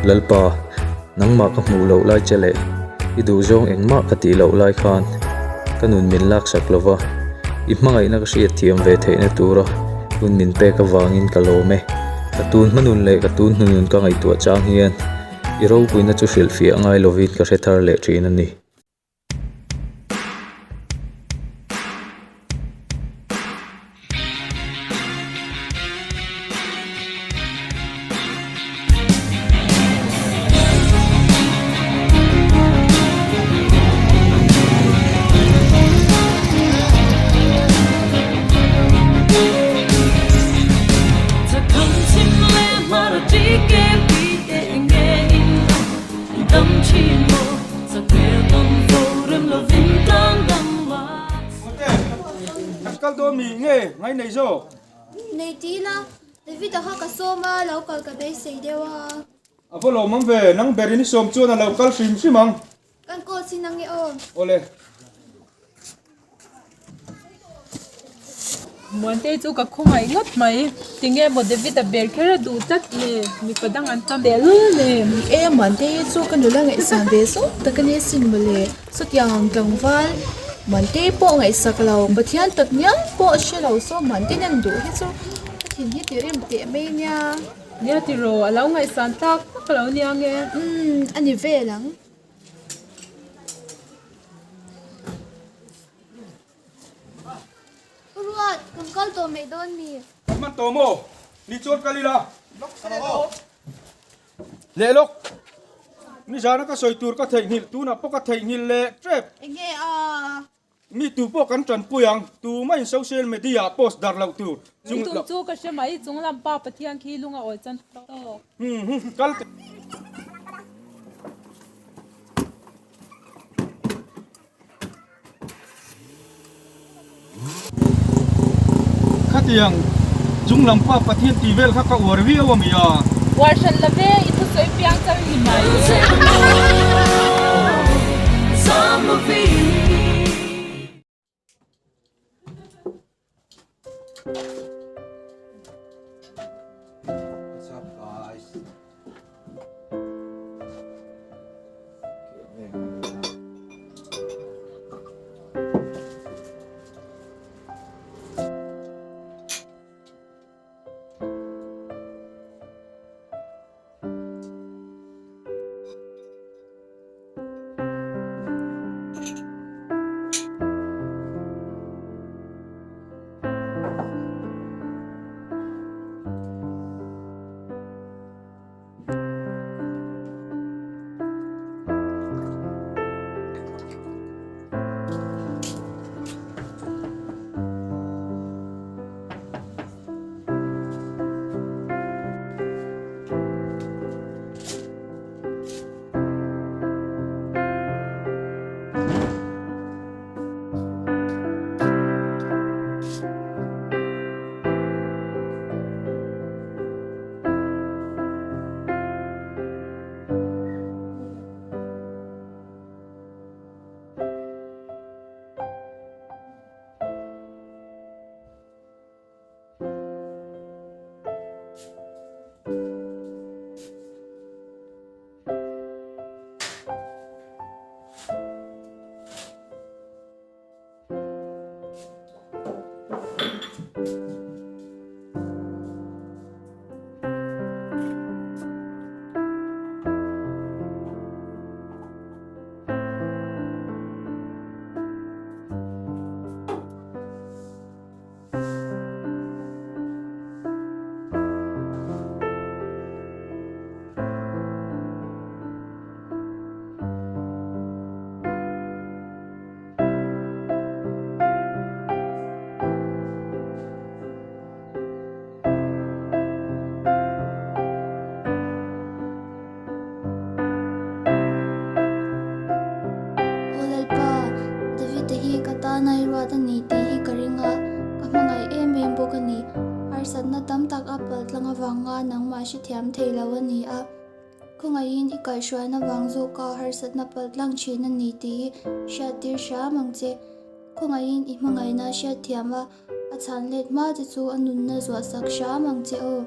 Lalpa, nangmah ka hmuh loh lai che leh i duhzawng engmah ka tih loh lai khan ka nun min laksak lo va, i hmangaihna ka hriatthiam ve theihna tura hun min pek avangin ka lawm e. Ka tun hmanun leh ka tun hnunun ka ngaihtuah chang hian i ropuina chu hrilhfiah ngai lovin ka hre thar leh thin a ni. Kal dawn mi nge ngai nei zawk? Nei ti ila, David-a kha ka sawm a, lo kal ka beisei deuh a. A va lawmawm ve, nang berin i sawm chuan a lo kal hrim hrim ang. Kan call chin ang e aw. Awle. Muantei chu ka khawngaih ngawt mai. Tinge maw David-a ber kher a duh tlat le? Mipa dang an tam tehlul nen. E Muantei hi chu ka nula ngaihsan ve zawk tak a nia sin mawle. Chutiang ang tlangval Muantei pawh ngaihsak lo, Pathian tak ngial pawh hre lo saw Muantei nen duh hi chu ka thin hi ti rem teh mai nia. Nia tiraw, a lo ngaihsan tlak vak lo nia nge. Umm a ni vel ang. Pu Ruat, kan kal tawh mai dawn mi? Kan hman tawh maw? Ni chuan kal ila. Leh lawk. Nizana ka sawi tur ka theihnghilh, tunah pawh ka theihnghilh leh tep. Enge a? Mi tu pawh kan tanpui ang, tumah in social media ah post dar loh tur. Chung tum chu ka hre mai, chung lam pa Pathian khi lung a awi chan tawk. Hmm, kal teh. Khatiang chung lam pa Pathian tih vel kha ka uar viau a mi a. Uar hran la ve, i thusawi piang char ni mai. What's up guys? Aw Lalpa, David-a hi ka tana i ruat a ni tih hi ka ring a, ka hmangaih em em bawk a ni. Harsatna tam tak a paltlang avanga nangmah hrethiam thei lo a ni a. Khawngaihin i kaihhruaina vang zawka harsatna paltlang thin a ni tih hi hriattir hram ang che. Khawngaihin i hmangaihna hriatthiam a, a chhan let hma che chu a nunna zuahsak hram ang che aw.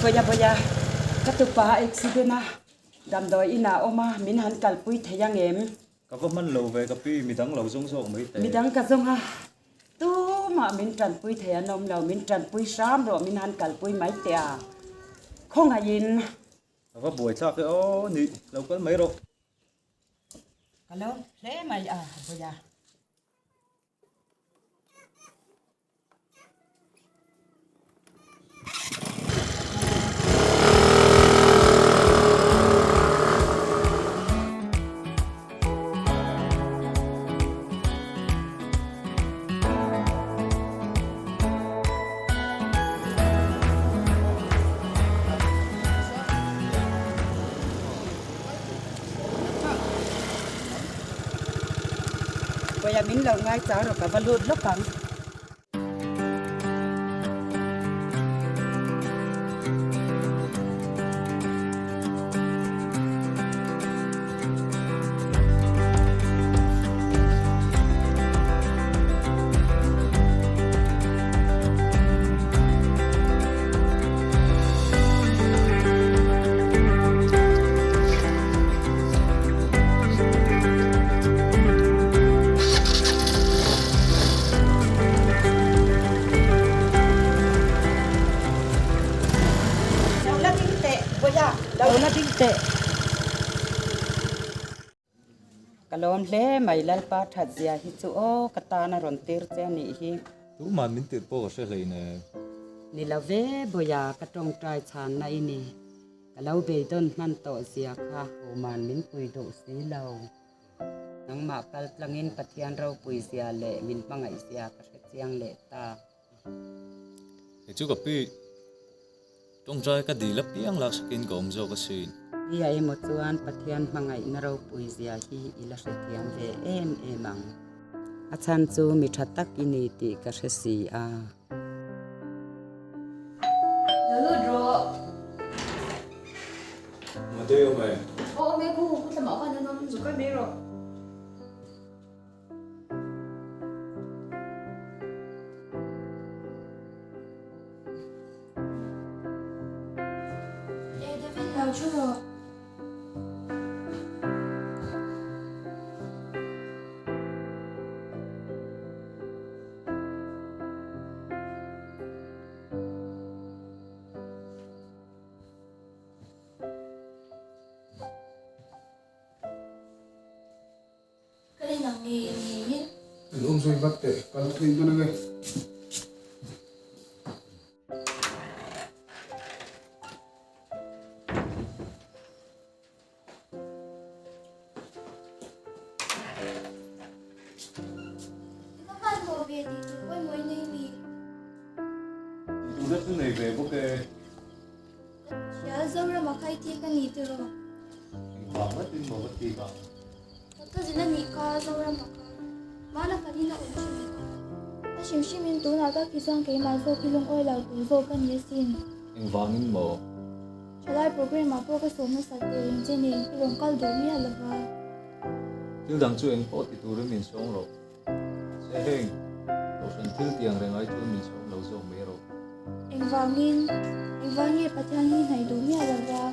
Bawia bawia, ka tupa a accident a, damdawi inah a awm a, min han kalpui thei ang em? Ka va hman lo ve ka pi, midang lo zawng zawk mai teh. Midang ka zawng a, tumah min tanpui thei an awm lo, min tanpui hram rawh, min han kalpui mai teh a, khawngaihin. Ka va buai thlak e aw, nih lo kal mai rawh. Ka lo hle mai a, Bawia. Bawia min lo ngai chau rawh ka va lut lawk ang. Lo la ding teh, Bawia, lo la ding teh. Ka lawm hle mai Lalpa that zia hi chu aw ka tan a rawn tir che a nih hi. Tuman min tirh pawh ka hre hleinem. Ni lo ve Bawia ka tawngtai chhanna i ni. Ka lo beidawn hman tawh zia kha tuman min pui duh si lo. Nangmah kal tlangin Pathian ropui zia leh min hmangaih zia ka hre chiang leh ta. Hei chu ka pi tawngtai ka dil apiang lak sakin ka awm zawk asin. Nia emaw chuan Pathian hmangaihna ropui zia hi i la hrethiam ve em em ang. A chhan chu mi tha tak i ni tih ka hre si a. Lo lut rawh. Mate awm e. Aw awm e khu, khu thlamah khan an awm zuk mai rawh. E David lo thu rawh. Ka rin ang nge ngeiin. An awm zui vat teh, kal thui dawn ange. I va hmanhmawh ve tih tur pawimawh i nei mi? Tih tur na chu nei ve bawk e. Hria, Zorama kha i tik a ni tiraw? Engvang ngatin maw ka tik ang? Ka cousin a nih kha, Zorama kha. Hmana kan in a awm thin kha. A hrim hrimin tunah tak hi chuan keimah zawk hi lungawi lo tur zawk a ni asin. Engvangin maw? Thalai programme ah pawh ka sawm nasa teh reng che nen i rawn kal duh miah lo va. Thil dang chu eng pawh ti turin min sawng rawh. Mahse heng, Kohhran thil tiang reng ai chuan min sawm lo zawk mai rawh. Engvangin, engvang nge Pathian hi hnaih duh miah lo va,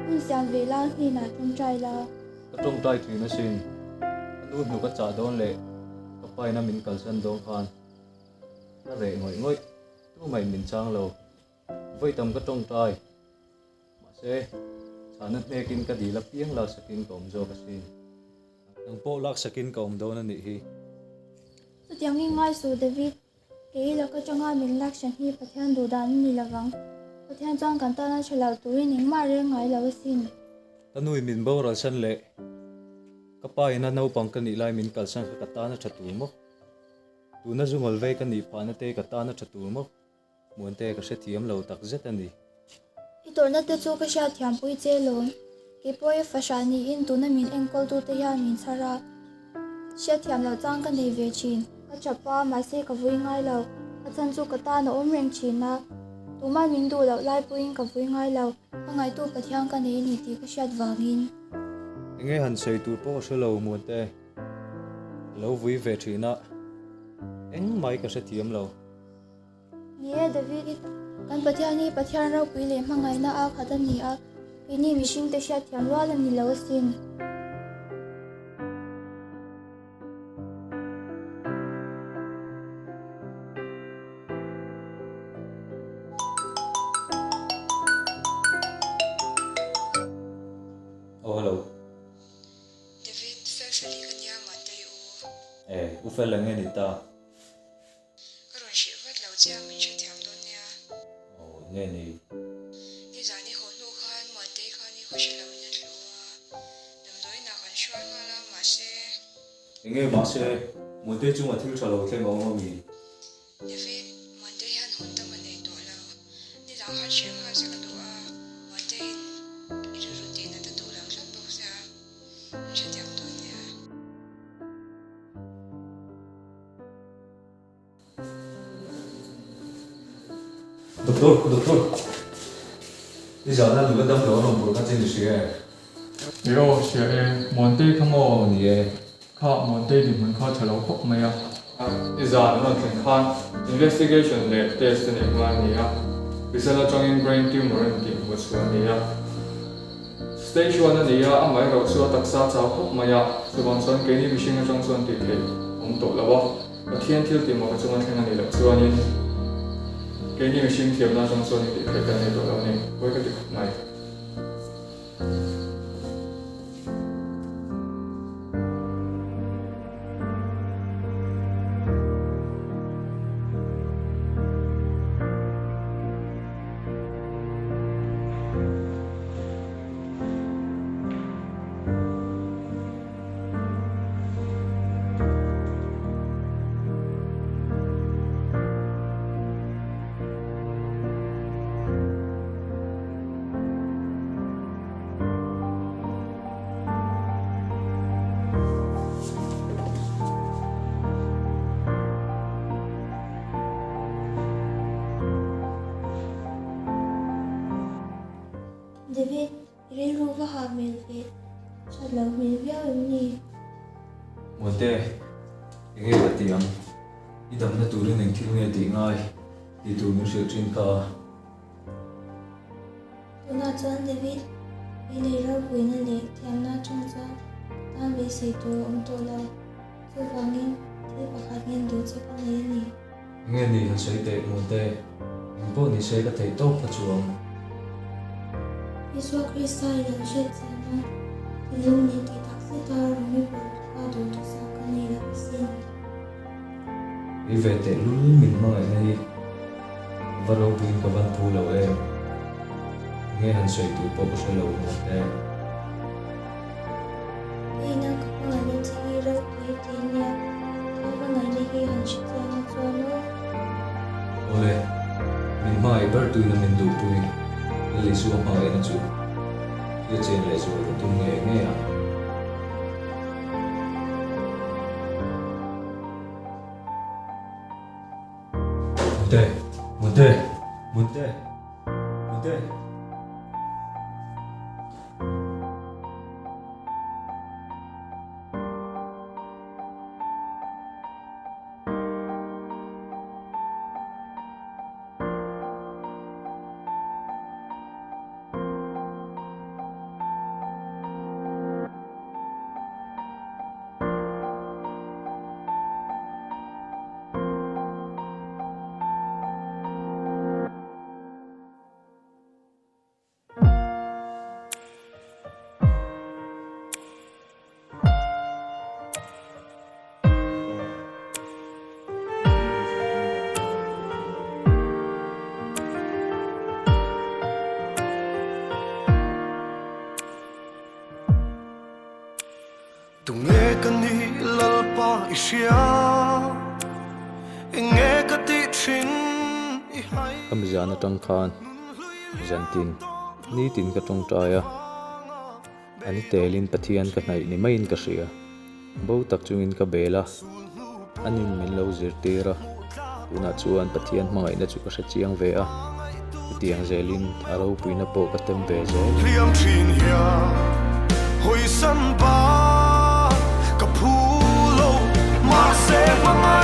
hun siam ve la hnenah tawngtai la. Ka tawngtai thin asin, ka nu hnuk a chah dawn leh ka paina min kalsan dawn khan ka reh ngawih ngawih, tumah in min chang lo. Vawi tam ka tawngtai, mahse chhahna hnekin ka dil apiang laksakin ka awm zawk asin. Nang pawh laksakin ka awm dawn a nih hi. Chutiang i ngai suh David, kei lak atanga min lakhran hi Pathian duh dan a ni lovang. Pathian chuan kan tana tha lo turin engmah reng ngai lo asin. Ka nui min boral san leh ka pa ina naupang ka nih lai min kalsan kha ka tana tha tur maw? Tuna zungawl vei ka nih phahna te ka tana tha tur maw? Muante ka hrethiam lo tak zet a ni. I tawrhna te chu ka hriatthiam pui che lawm. Keipawh i fahrah niin tuna min enkawltu te hian min chhar a. Hriatthiam loh chang ka nei ve thin. Ka tap a, mahse ka vui ngai lo. A chhan chu ka tan a awm reng thin a. Tuman min duh loh lai pawhin ka vui ngai lo. Hmangaihtu Pathian ka nei a ni tih ka hriat vangin. Enge han sawi tur pawh ka hre lo Muante. Ka lo vui ve thin a, engmah hi ka hrethiam lo. Ni e David. Kan Pathian hi Pathian ropui leh hmangaihna a khat a ni a, keini mihringte hriatthiam rual a ni lo asin. Aw hello. David, Felfeli ka nia Mantei u. E, u Fel eng nge ni ta? Ka rawn hrih vat lo che a, min hrethiam dawn nia. Aw, eng nge ni? Nizan i haw hnu khan Muantei khan i khaw hre loin a tlu a, damdawiinah kan hruai nghal a, mahse. Eng nge mahse, Muantei chungah thil tha lo thleng a awm a mi? David, Muantei hian hun tam a nei tawh lo. Nizan khan hreh nghal che ka duh a, Muanteiin i rilru tihna ta duh lo tlat bawk sia, min hrethiam dawn nia. Doctor, doctor. Nizan a nula dam lo a rawn pawlh kha che ni hria e. E aw, hria e. Muantei kha maw? Aw ni e. Kha Muantei dinhmun kha tha lo khawp mai a. Nizan an rawn thlen khan investigation leh test a neih nghal a ni a. Result atangin brain tumor a ni tih hmuh chhuah a ni a. Stage one a ni a, amaherawh chu a taksa a chau khawp mai a, chuvang chuan keini mihring atang chuan tih theih awm tawh lo a, Pathian thil tih mawka chunga thleng a nih loh chuanin keini mihring thiamna atang chuan tih theih kan nei tawh lo a ni, pawi ka ti khawp mai. David, i rilru va hah hmel ve, that lo hmel viau em ni? Mawte, enge ka ti ang? I damna turin eng thil nge tih ngai tih tur min hrilh thin kha. Tunah chuan David, i lei ropuina leh thiamna atang chuan ka tan beisei tur a awm tawh lo. Chuvangin, thil pakhat ngen duh che ka nei a ni. Nge ni han sawi teh Muante, eng pawh ni se ka theih tawp kha chuang. Isua Krista i lo hriat chian a, thinlung leh tih tak zeta rawng i pawl kha duhthusam ka nei lo asin. Kei ve teh lul min hmangaihna hi ka va ropuiin ka van phu lo em. Nge han sawi tur pawh ka hre lo Muante. Hei na ka hmangaihna che hi ropui tih a nia, ka hmangaihna hi han hre chiang a chuan aw. Awle, min hmangaih ber tuina min duhpui Lal Isua hmangaihna chu thil chen leh zual ka tum ngei ngei ang. Munte, Munte, Munte, Munte. Tunge ka nih Lalpa i hria, enge ka tih thin i hai. Ka mizan atang khan zantin nitin ka tawngtai a, a ni telin Pathian ka hnaih ni maiin ka hria. Bo tak chungin ka bel a, anin min lo zirtir a, tunah chuan Pathian hmangaihna chu ka hre chiang ve a, chutiang zelin a ropuina pawh ka tem ve zel. Hliam thin hian hawisan ba ka phu lo, mahse hmangaih.